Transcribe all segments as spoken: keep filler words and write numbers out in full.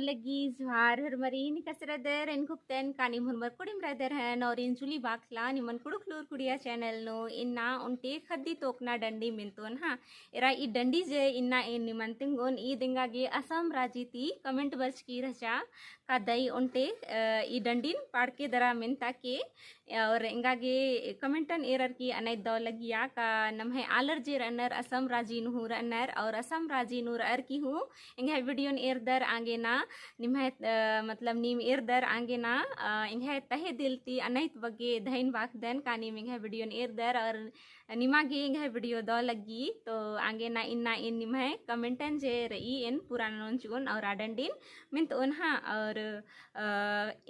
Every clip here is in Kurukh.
लग्गी जोहार होरमर, एन कस रअदर, एन घुक्तन का नीम होरमर कुड़िम रअदर हन, और एन जुली बाखला निमन कुँड़ुख़ लूर कुड़िया channel नू। इन्ना ओन्टे ख़द्दी तोकना डंडी मेन्तोन, हाँ। एरा ई डंडी जे इन्ना एन निमन तिंगोन, ईद एंगा गे असम राजी ती comment बरचकी रहचा, का दई ओन्टे, अ, ई डंडीन पाड़के दरा मेन्ता के, और एंगा गे commentन एरर की अनैत दव लगिया का नम्है आलर जे रअनर असम राजी नू हूँ रअनर और असम राजी नू रअर की हूँ एंग्है videoन एरदर आंगे ना निम्है, अ, मतलब नीम एरदर आंगे ना, अ, एंग्है तहे दिल ती अनैत बग्गे धैन बाखदन का नीम एंग्है videoन एरदर और निमा गे एंग्है video दव लग्गी। तो आंगे ना इन्ना एन निम्है commentन जे रई एन पूरा ननोन चिओन और आ डंडीन मेन्तोन, हाँ। और अ,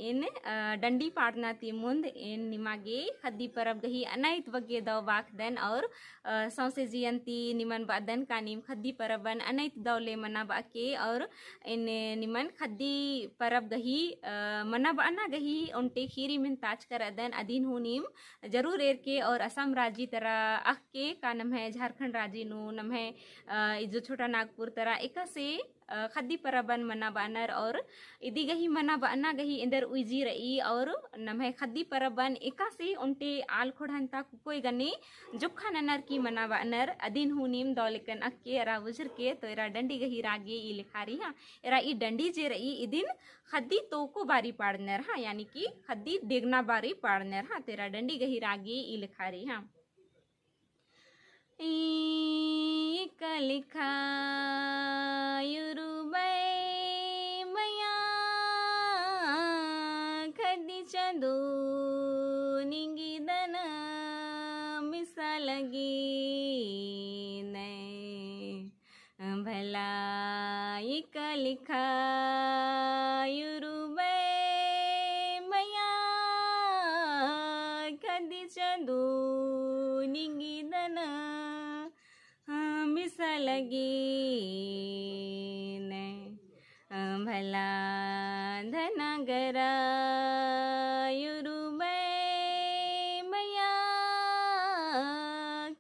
एन, अ, डंडी पाड़ना ती मुन्द एन निमा गे ख़द्दी परब गही अनैत बग्गे दव बाखदन और, अ, सौंसे जियन ती निमन बअदन का नीम ख़द्दी परबन अनैत दव ले मनाबआ के और एन निमन ख़द्दी परब गही, अ, मनाबअना गही ओन्टे ख़ीरी मेन्ताचका रअदन अदिन हूँ नीम जरूर एरके और असम राजी तरा अख़के का नम्है झारखंड राजी नू नम्है, अ, ई जो छोटा नागपुर तरा एकासे अ, ख़द्दी परबन मनाबअनर और इदी गही मनाबअना गही एन्देर उइजी रई और नम्है ख़द्दी परबन एकासे ओन्टे आल ख़ोंड़हन ता कुकोय गने जोक्खा ननर की मनाबअनर अदिन हूँ नीम दव लेकन अख़के अरा बुझुरके। तो एरा डंडी गही रागे ई लेखा रई, हाँ। एरा ई डंडी जे रई इदिन ख़द्दी तोको बारी पाड़नर, हाँ, यानी कि ख़द्दी डेगना बारी पाड़नर, हाँ। तो एरा डंडी गही रागे ई लेखा रई, हाँ। ई कलिखा युरुबई मया ख़द्दी चंदो निंगिदन मिसा लगी नै। भला ई कलिखा युरुबई मया ख़द्दी चंदो निंगिदन मिसा लगी नै। भला धनगरा युरुबई मया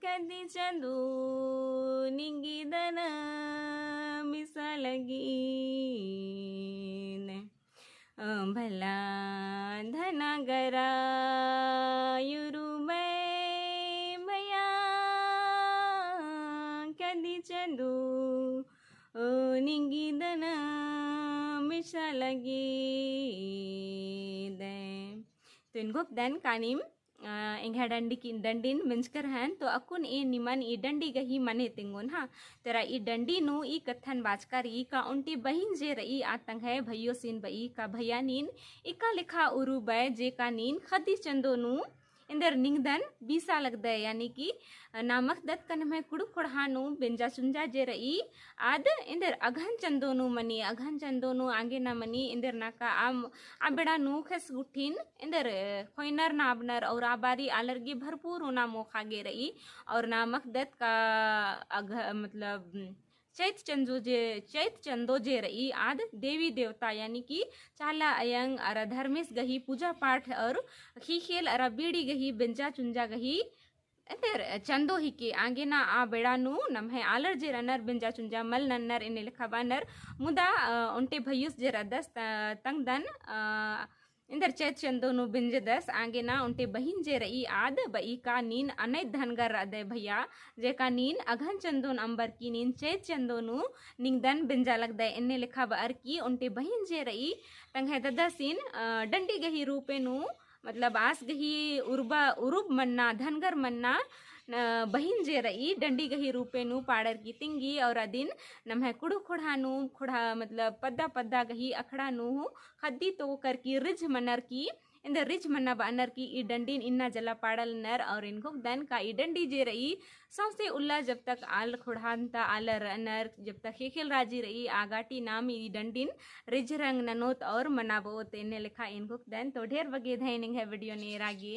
ख़द्दी चंदो निंगिदन मिसा लगी नै। भला धनगरा युरुबई मया ख़द्दी चंदो निंगिदन मिसा लगी नै। तो एन घोखदन का नीम अ, एंग्है डंडी की, डंडीन मेंजकर हन, तो अक्कुन एन निमन ई डंडी गही मने तेंगोन, हाँ। तेरा ई डंडी नू ई कत्थन बाचका रई का ओन्टे बहिन जे रई आ तंग्है भइयोसिन बई का भइया नीन इका लेखा उरुबय जे का नीन ख़द्दी चंदो नू एन्देर निंगदन बीसा लगदय, यानी कि, अ, नाम अख़दत का नम्है कुँड़ुख़ ख़ोंड़हा नू बेंजा चुंजा जे रई आद एन्देर अगहन चंदो नू मनी, अगहन चंदो नू आंगे ना मनी, एन्देर नाका आ, आ बेड़ा नू ख़ेस गुट्ठिन एन्देर, अ, ख़ोयनर नाबनर और आ बारी आलर गे भरपूर ओना मोख़ा गे रई। और नाम अख़दत का अगह-, मतलब, चैत चंदो जे, चैत चंदो जे रई आद देवी देवता यानी कि चाला अयंग अरा धर्मेस गही पूजा पाठ और ख़ीख़ेल अरा बीड़ी गही बेंजा चुंजा गही एन्देर चंदो हिके। आंगे ना आ बेड़ा नू नम्है आलर जे रअनर बेंजा चुंजा मल नन्नर एन्ने लेखा बअनर। मुदा, अ, ओन्टे भइयुस जे रअदस त-, तंगदन, अ, एन्देर चैत चंदो नू बेंजदस। आंगे ना ओन्टे बहिन जे रई आद बई का नीन अनैत धनगर रअदय भइया, जे का नीन अगहन चंदोन अम्बर की नीन चैत चंदो नू निंगदन बेंजा लगदय एन्ने लेखा बअर की ओन्टे बहिन जे रई तंग्है ददसिन, अ, डंडी गही रूपे नू मतलब आस गही उर्बा, उरुब मन्ना, धनगर मन्ना, न, बहिन जे रई, डंडी गही रूपे नू पाड़र की तिंगी, और अदिन नम्है कुँड़ुख़ ख़ोंड़हा नू, ख़ोंड़हा, मतलब पद्दा पद्दा गही अखड़ा नू हूँ, ख़द्दी तोकर की रिझ मनर की, एन्देर रिझ मन्ना बअनर की ई डंडीन इन्ना जला पाड़लनर, और एन घोखदन का ई डंडी जे रई, सौंसे उल्ला जब तक आल ख़ोंड़हान ता आलर रअनर, जब तक ख़ेख़ेल राजी रई, आ गाटी नाम ई डंडीन रिझरंग ननोत और मनाबओत एन्ने लेखा एन घोखदन। तो ढेर बग्गे धैन एंग्है video नू एरा गे।